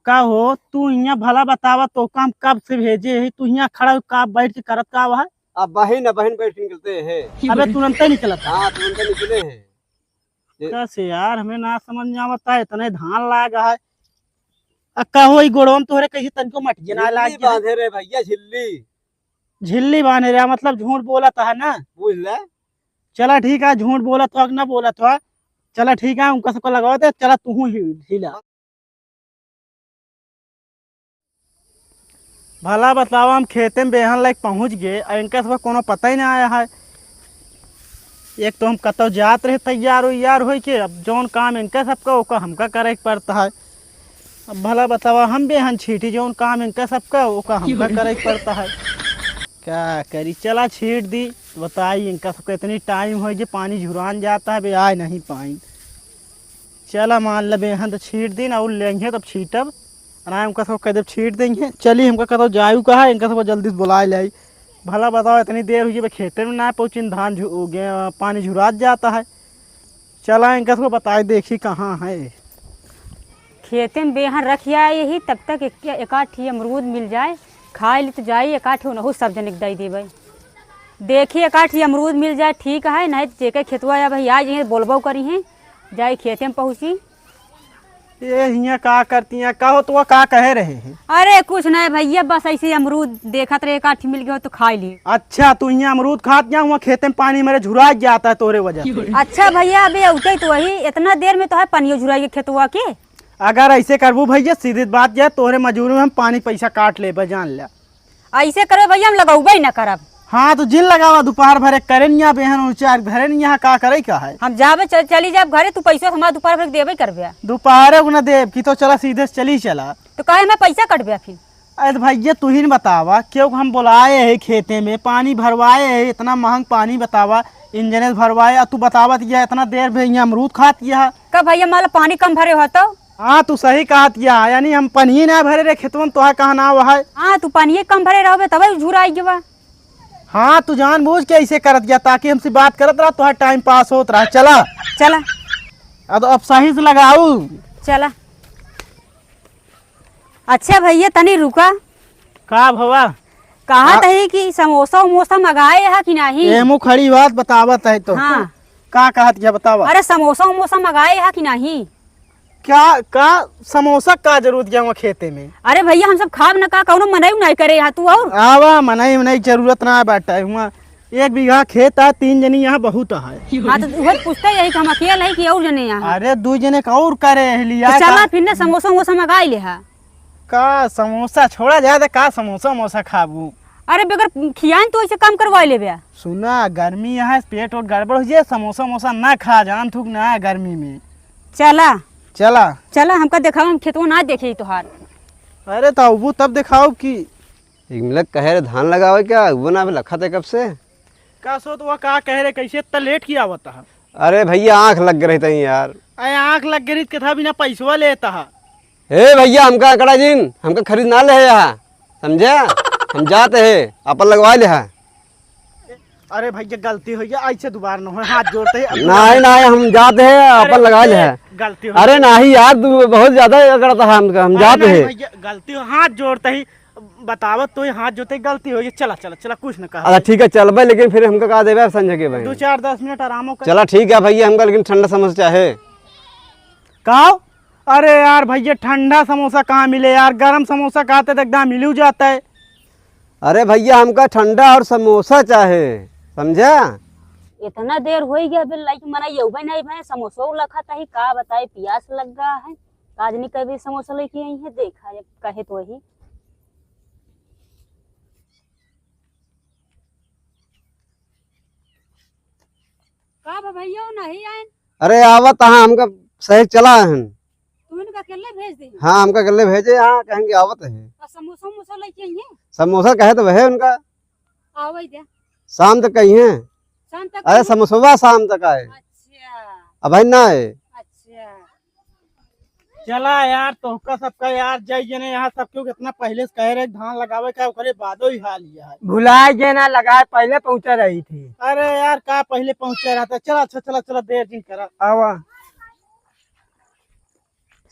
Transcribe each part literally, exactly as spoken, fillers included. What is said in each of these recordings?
का हो, तू हियाँ भला बतावा, तोहका हम कब से भेजे ही, तू हियाँ खड़ा हो, का बैठ के करत का है? अब बहिन, अब बहिन बैठ के निकलते हैं। अबे तुरंते निकलत है। हाँ, तुरंते निकले हैं। ये कस यार, हमें ना समझ में आवत है, इतने धान लाग है। आ का हो, ई गोड़वा में तोहरे कहीं तनिको मटिए ना लाग झिल्ली जाए। बांधे रे भैया, झिल्ली। झिल्ली बांधे रे, मतलब झूठ बोलत है ना? बुझ ले। चला ठीक है, झूठ बोलत हो कि ना बोलत हो, चला ठीक है, उनका सबको लगाओ दे, चला तू ही हिला। भला बतावा, हम खेते में बेहन लायक पहुँच गए, और इनका सबका कोनो पता ही ना आया है। एक तो हम कतौ जात रहे तैयार उइयार होई के, अब जौन काम इनका सबका, ओका हमका करे के पड़ता है। अब भला बतावा, हम बेहन छीटी, जौन काम इनका सबका, ओका हमका करे के पड़ता है। का करी, चला छीट दी। बताई, इनका सबका इतनी टाइम होई जे पानी झुरान जाता है, बे आए नहीं पाई। चला, मान ले बेहन तो छीट दिन, और लेंगे तब छीटब। अरे, हमका सबको कह देब छीट देंगे। चली, हमका कतौ जायू कहा, इनका सबको जल्दी से बुलाए ले आई। भला बताओ, इतनी देर हुई है, खेते में ना पहुँचिन, धान झु-, उ गे-, पानी झुरात जाता है। चला, इनका सबको बताए, देखी कहाँ है। खेते में बेहन रख आए ही, तब तक एक, एकाठी अमरूद मिल जाए, खाए ली तो जाई, एकाठी उनहु सब जने के दई देबे। देखी, एकाठी अमरूद मिल जाए, ठीक है, नहीं तो जेके खेतवा या भाई आ जाइए, बोलबो करी हैं, जाई खेते में पहुँची। ये हियाँ का करती हैं? का हो, तो का कहे रहे हैं? अरे कुछ नहीं भैया, बस ऐसे ही अमरूद देखत रहे, एकाठी मिल गयो तो खाई ली। अच्छा, तू हियाँ अमरूद खात जा, हुआँ खेते में पानी मेरे झुरा जाता है तोरे वजह से। अच्छा भैया, अबे उठे तो वही, इतना देर में तो है पानियो झुराई के खेतवा के। अगर ऐसे करबू भैया, सीधी बात जाए, तोरे मजूरी में हम पानी पैसा काट लेबे, जान ले। ऐसे करबे भैया, हम लगौबे ही ना करब। हाँ, तो जिन लगावा, दोपहर भर एक करे निया बेहन, उचार घरे निया, का करे का है? हम जाबे, चल, चली जाब घरे, तू पैसा हमारा दोपहर भर देबे करबे। दोपहरे को ना देब कि तो चला, सीधे से चली चला। तो काहे में पैसा कटबे फिर? अरे तो भैया, तू ही न बतावा, क्यों हम बुलाए है खेते में, पानी भरवाए है, इतना महंग पानी बतावा, इंजन से भरवाए, और तू बतावा तो यह इतना देर भे यहाँ अमरूद खात यह। का भैया, मान ला पानी कम भरे हो तो? हाँ, तू सही कहत या, यानी हम पनिये ना भरे रे खेतवन, तोहार कहना वह है। हाँ, तू पनिये कम भरे रहबे, तबे झुराई गवा। हाँ, तू जानबूझ के ऐसे करत या, ताकि हमसे बात करत रहा, तोहार टाइम पास होत रहा। चला। चला। अब, अब सही से लगाऊ। चला। अच्छा भैया, तनी रुका। का भवा? कहा का? तही कि समोसा उमोसा मंगाए हा कि नहीं? एमू खड़ी बात बतावत है तो। हाँ। का कहत या बतावा? अरे समोसा उमोसा मंगाए हा कि नहीं? क्या, का समोसा का जरूरत गया हुआ खेते में? अरे भैया, हम सब खाब न का, कौनो मनई उनई करे हा तू और? आवा, मनई उनई जरूरत ना बाटे हुआ। एक बीघा खेत है, तीन जनी यहाँ बहुत है। हाँ, तो उहे पूछते यही कि हम अकेले है कि और जने यहाँ? अरे, दू जने का और करे है लिया तो चला का? फिर ना, समोसा वमोसा मंगाई ले हा। का समोसा छोड़ा जाए तो का समोसा वमोसा खाबू? अरे, बगैर खियान तो ऐसे काम करवा ले बे। सुना, गर्मी यहाँ, पेट और गड़बड़ हो जाए, समोसा वमोसा ना खा, जान थूक ना गर्मी में। चला। चला। चला, हमका देखाओ, हम खेतवा ना देखे तोहार। अरे, तो अबू तब देखाओ कि एक मिनट कहे रे, धान लगावे क्या? वो ना अभी लखत है कब से। का सो तो वो का कहे रे, कैसे इतना लेट किया आवत है? अरे भैया, आँख लग रही थी यार। अरे आँख लग गई, कथा बिना पैसवा लेता है। ए भैया, हमका अकड़ा जिन, हमका खरीद ना ले यहाँ, समझा? हम जाते हैं, अपन लगवा ले हा। अरे भैया, गलती हो गया, ऐसे दोबारा न हो, हाथ जोड़ते ही। नहीं, नहीं, हम जाते हैं, अरे अपन लगा ले भैया, हा। गलती हो अरे गई। नहीं यार, तू बहुत ज्यादा अकड़ता है हमका, हम अरे जाते नहीं हैं। भैया, गलती हो, हाथ जोड़ते ही। बतावत तो ये हाथ जोते गलती हो गई। चला, चला, चला, कुछ न कहा। अच्छा, ठीक है, चलबे, लेकिन फिर हमका का देबे संझा के भाई? दो चार दस मिनट आरामो कर। चला, ठीक है भैया, हमका लेकिन ठंडा समोसा चाहे। का? अरे यार भैया, ठंडा समोसा कहाँ मिले यार? गरम समोसा खाते तो एकदम मिलू जाता है। अरे भैया, हमका ठंडा और समोसा चाहे, समझा? इतना देर हो ही गया, अबे लाइक मना येउबे नहीं भाई, समोसा लखत ही, का बताए, पियास लग गया है। आज नहीं कभी समोसा लेके आई है, देखा है, कहे तो वही। का बा भैया, नहीं आए? अरे आवत हाँ, हमका सही चला हन। तू इनका अकेले भेज दे। हाँ, हमका अकेले भेजे, हाँ, कहेंगे आवत है। और समोसा वमोसा लेके आई है? समोसा कहे तो वह उनका। आवे दे। शाम तक कही है। शाम तक अरे कही? समोसवा शाम तक आए। अच्छा। अब भाई ना आए। अच्छा। चला यार, तोहका सबका यार, जय जने यहाँ सब क्यों कितना पहले से कह रहे धान लगावे का, ओकरे बादो ही हाल ही है। भुलाए जे ना लगाए, पहले पहुँचा रही थी। अरे यार, का पहले पहुँचा रहता? चला, अच्छा, चला, चला, देर जिन करा। आवा।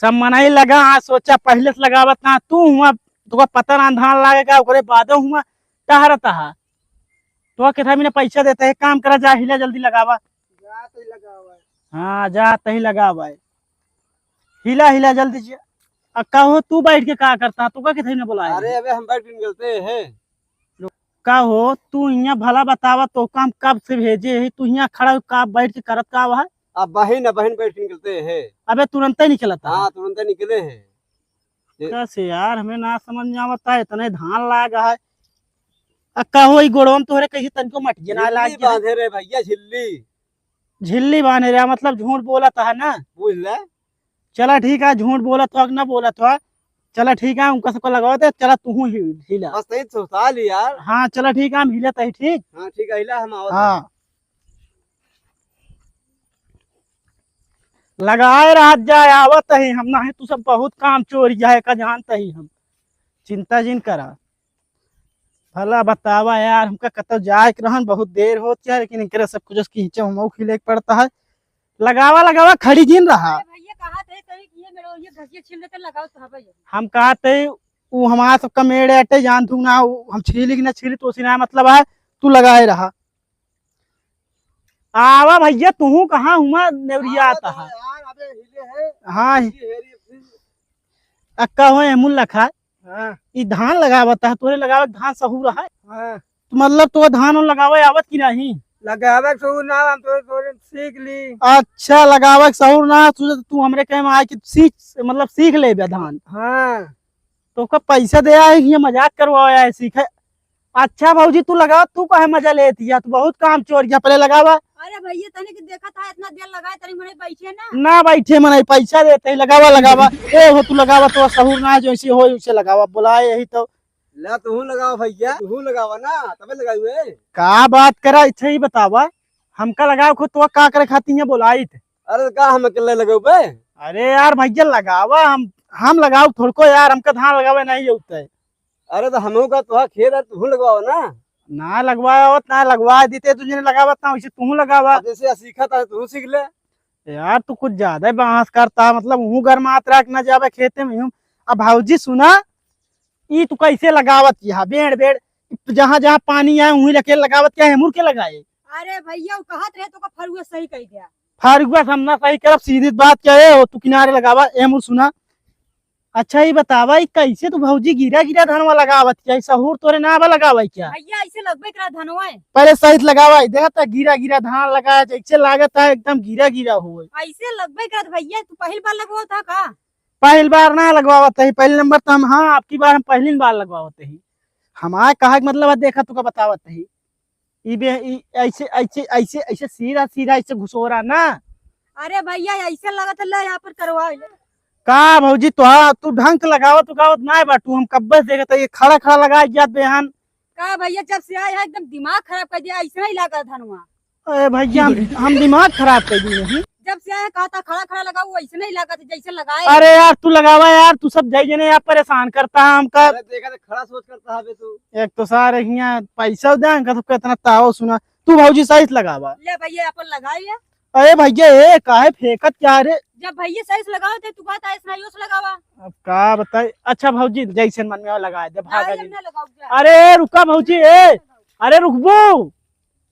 सब मनई लगा, हाँ, सोचा पहिले से लगावत ना, तू हुआ, तुका पता ना धान लागेगा, ओकरे बादो हुआ टहरत हा। तो कितना मैंने पैसा देता है, काम करा, जा हिला जल्दी लगावा। जा तही लगावा। हाँ, जा तही लगावा। हिला, हिला जल्दी जा। आ, कहो तू बैठ के का करता, तू का किथे ने बोलाए? अरे, अबे हम बैठ के निकलते हैं। का हो, तू हियाँ भला बतावा, तो काम कब से भेजे है, तू हियाँ खड़ा हो, का बैठ के करत का है? अब बहिन, अब बहिन बैठ के निकलते हैं। अबे तुरंते निकलता है। हाँ, तुरंते निकले हैं। ये कैसे यार, हमें ना समझ में आवता है, इतने धान लाग है। आ का हो, ई गोड़वा में तोहरे कहीं तनिको मटिए ना झिल्ली लाग गया? बांधे रे भैया, झिल्ली। झिल्ली बांधे रे, मतलब झूठ बोलत है ना? बुझ ले। चला ठीक है, झूठ बोलत हो कि ना बोलत हो, चला ठीक है, उनका सबको लगाओ दे, चला तू ही हिला। बस तही तो साल यार। हाँ, चला ठीक है, हम हिलत ही, ठीक। हाँ, ठीक है, हिला, हम आवत हाँ। लगाए रहत जाए, आवत ही हम, नाही तू सब बहुत काम चोरी है का जानत ही हम, चिंता जिन करा। भला बतावा यार, हमका कतौ जाए के रहन, बहुत देर होत है, लेकिन इनकरे सब कुछ खींचे हमहू खीले के पड़ता है। लगावा, लगावा, खड़ी जिन रहा। अरे भैया, कहा थे तभी कि ये मेरे ये घसिया छील देते, लगाओ तो हवा ये। हम कहा थे, उ हमारा सबका मेड़ अटे, जान तू ना, उ हम छीली कि ना छीली, तो उसी ना मतलब है, तू लगाए रहा। आवा भैया, तुहू कहाँ हुआ नेवरिया आवत आता है है। यार, अबे हिले है। हाँ। हिले है रे, फिर। अक्का हो एमुल लखा। हाँ। ई धान लगावत है, तोरे लगावे के धान सहूर है। हाँ। तो मतलब तो धान उन लगावे आवत कि नहीं? लगावे के सहूर ना, हम तोरे, तोरे सीख ली। अच्छा, लगावे के सहूर ना, तू, तू हमरे कहे में आए कि सीख, मतलब सीख ले बे धान। हाँ। तो ओका पैसा दे आए कि ये मजाक करवावे आए सीखे? अच्छा भौजी, तू लगावा, तू काहे मजा लेती है? तू बहुत काम चोर गया, पहले लगावा। अरे भैया, तनी के देखा था, इतना देर लगाए, तनी मने बैठे ना। ना बैठे, मने पैसा देते ही, लगावा, लगावा। ए हो, तू लगावा, तो सहूर ना, जैसे हो, वैसे लगावा, बोला यही तो। ला, तू लगावा भैया, तू लगावा ना, तबे लगावे। का बात करा, अच्छा ही बतावा, हमका लगाओ खुद, तो का करे खाती है बोलाई थे? अरे, का हम अकेले लगावे? अरे यार भैया, लगावा, हम, हम लगाओ थोड़को यार, हमका धान लगावे नहीं होता है। अरे तो हमहू का तोहा खेत है, तू लगवाओ ना। ना लगवाया होत, ना लगवा देते, तुझे लगावत ना, वैसे तू लगावा। अब जैसे सीखा था, तू सीख ले। यार तू कुछ ज्यादा ही बहस करता, मतलब हूँ घर मात रख ना जावे खेते में हूँ। अब भौजी सुना, ई तू कैसे लगावत यहाँ बेड़ बेड़, जहाँ जहाँ पानी आए वहीं लेके लगावत क्या है, मुड़ के लगाए। अरे भैया, वो कहत रहे तो का फरुआ सही कह दिया। फरुआ से हम ना सही करब, सीधी बात क्या है, हो तू किनारे लगावा, ए मुड़ सुना। अच्छा, ई बतावा, ई कैसे तू भौजी गिरा गिरा धनवा लगावत है? ई सहूर तोरे ना बा लगावे क्या? भैया, ऐसे लगबे करा धनवा है। पहले सही से लगावा, ई देखा था गिरा गिरा धान लगाया, जैसे लागत है एकदम गिरा गिरा हुए। ऐसे लगबे करत भैया, तू पहिल बार लगवाओ था का? पहिल बार ना लगवावत है, पहले नंबर तो हम, हाँ, आपकी बार हम पहली बार लगवावत है। हमारे कहा के मतलब है, देखा तुका बतावत है। ई बे, ई ऐसे, ऐसे, ऐसे, ऐसे सीधा, सीधा ऐसे घुसोरा ना। अरे भैया, ऐसे लगत है, ले यहाँ पर करवा ले। का भौजी, तो हाँ, तू ढंग से लगावत, उगावत ना बाटू, हम कब्बे से देखत है, ये खड़ा, खड़ा लगा जात बेहन। का भैया, जब से आए हैं, एकदम दिमाग खराब कर दिया, ऐसे नहीं लगा धनवा। अरे भैया, हम, हम दिमाग खराब कर दिए हैं। जब से आए हैं, कहा था खड़ा, खड़ा लगाओ, वैसे नहीं लगा था, जैसे लगाए। अरे यार, तू लगावा यार, तू सब जाई जने यार परेशान करता है हमका। अरे देखा तो खड़ा सोच करता है बे तू। एक तो सारे हियाँ पैसा दे, हमका सबका इतना ताव सुना। तू भौजी सही से लगावा। ले भैया, अपन लगाई है। अरे भैया, ए, काहे फेंकत क्या रे? जब भैया सही से लगाओ थे, तू कहता है, ऐसा यूं से लगावा। अब का बताई? अच्छा भौजी, जैसे मन में आवे लगाए दे, भागा नहीं, जी। हम ना लगाओ जा। अरे रुका भौजी, ए, अरे रुकबू।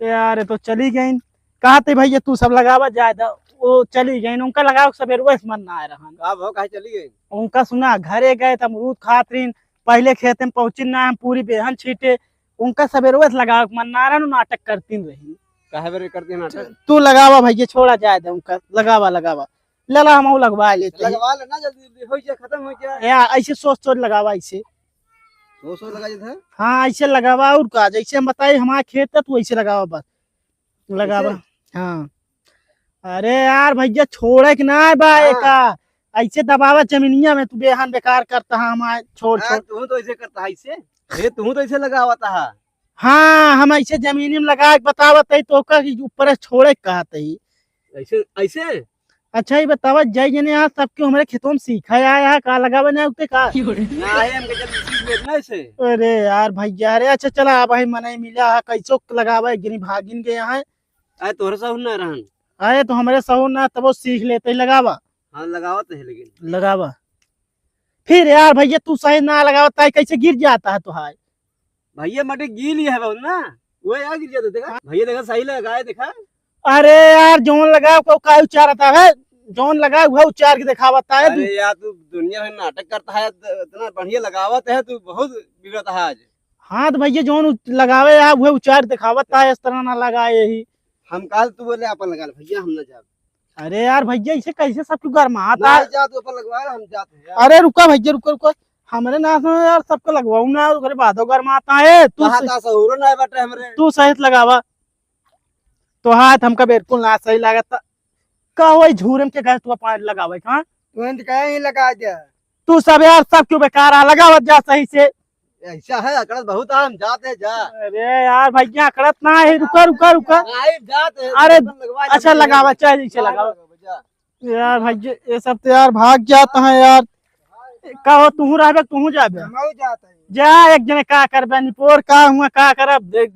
ए, अरे तो चली गईन। कहा थे भैया, तू सब लगावा जाए दा। वो चली गईन, उनका लगावे के सबेरवे से मन ना आए रहन। का भो, काहे चली गईन? उनका सुना, घरे गए त अमरूद खात रहीन, पहले खेते में पहुँचिन ना, हम पूरी बेहन छीटे, उनका सबेरवे से लगावे के मन ना रहन, नाटक करतीन रही। काहे बेरे करती नाटक? तू लगावा भैया, छोड़ा जाए दे उनका, लगावा, लगावा। ले ला, हमहू लगवा लेते हैं। लगवा ले ना, जल्दी, जल्दी हो जा, खत्म हो जा। या, ऐसे सोच सोच लगावा, ऐसे। सोच सोच लगा जाता है? हाँ, ऐसे लगावा, और का, जैसे हम बताए, हमारा खेत है, तू ऐसे लगावा बस। लगावा। ऐसे? हाँ। अरे यार भैया, छोड़े के ना बा हाँ। एका। ऐसे दबावा जमीनिया में, तू बेहान बेकार करता है हमारे, छोड़, हाँ, छोड़। तू तो ऐसे करता है, ऐसे। ये तू तो ऐसे लगावता है। हाँ, हम ऐसे जमीनी में लगा के बतावत है तो का कि ऊपर से छोड़े के कहत है। ऐसे, ऐसे? अच्छा, ये बतावा, जय जने आज सबके हमारे खेतों में सीखा आया है, का लगावे ना उते का? ना है, हमके जल्दी सीख लेत ना ऐसे। अरे यार भैया, अरे अच्छा चला, अब भाई मनई मिला है, कैसो लगावा, एक जनी भागिन गया है। अरे तोहरे सहूर ना रहन। अरे तो हमारे सहूर ना, तब वो सीख लेते ही लगावा। हाँ, लगावत है लेकिन। लगावा। फिर यार भैया, तू सही ना लगावत है, कैसे गिर जाता है तो हाय। भैया, मटे गीली है बहुत ना, वो यार गिर जाता, देखा। भैया देखा, सही लगाए, देखा। अरे यार, जौन लगाव को का उचारता है, जौन लगाव वह उचार के दिखावता है तू। अरे यार, तू दुनिया में नाटक करता है, इतना बढ़िया लगावत है तू, बहुत बिगड़ता है आज। हाँ तो भैया, जौन उ-, लगावे है वह उचार दिखावता है, इस तरह ना लगाए यही। हम काल तू बोले अपन लगा ले भैया, हम ना जाब। अरे यार भैया, इसे कैसे सबको गरमाता ना है? जा, तू अपन लगवा ले, हम जाते हैं यार। अरे रुका भैया, रुका, रुका, हमरे ना सुनो यार, सबको लगवाऊ ना, ओकरे बादो गरमाता है। तू कहा से-, था सहूरो ना बटे हमरे। तू सहित लगावा। तो हाथ हमका बिल्कुल ना सही लागत। का होई झूरम के गैस तू पानी लगावे, हाँ? तू इंत कहे ही लगा दे। तू सब यार, सब क्यों बेकार आ, लगावत जा सही से। ऐसा है, अकड़त बहुत आ, हम जाते हैं, जा। अरे यार भैया, अकड़त ना है, रुका, रुका, रुका। नहीं, जाते हैं, अरे, अपन लगवा अच्छा, लेंगे। लगावा, चाहे जैसे हाँ, लगावा। लगावा, जा। यार भैया, ये सब तो यार भाग जाता है यार। का हो, तू रहबे, तू जाबे? हम जाते हैं। जा, एक जने का करबे, निपोर का हुआ, का करब, देख।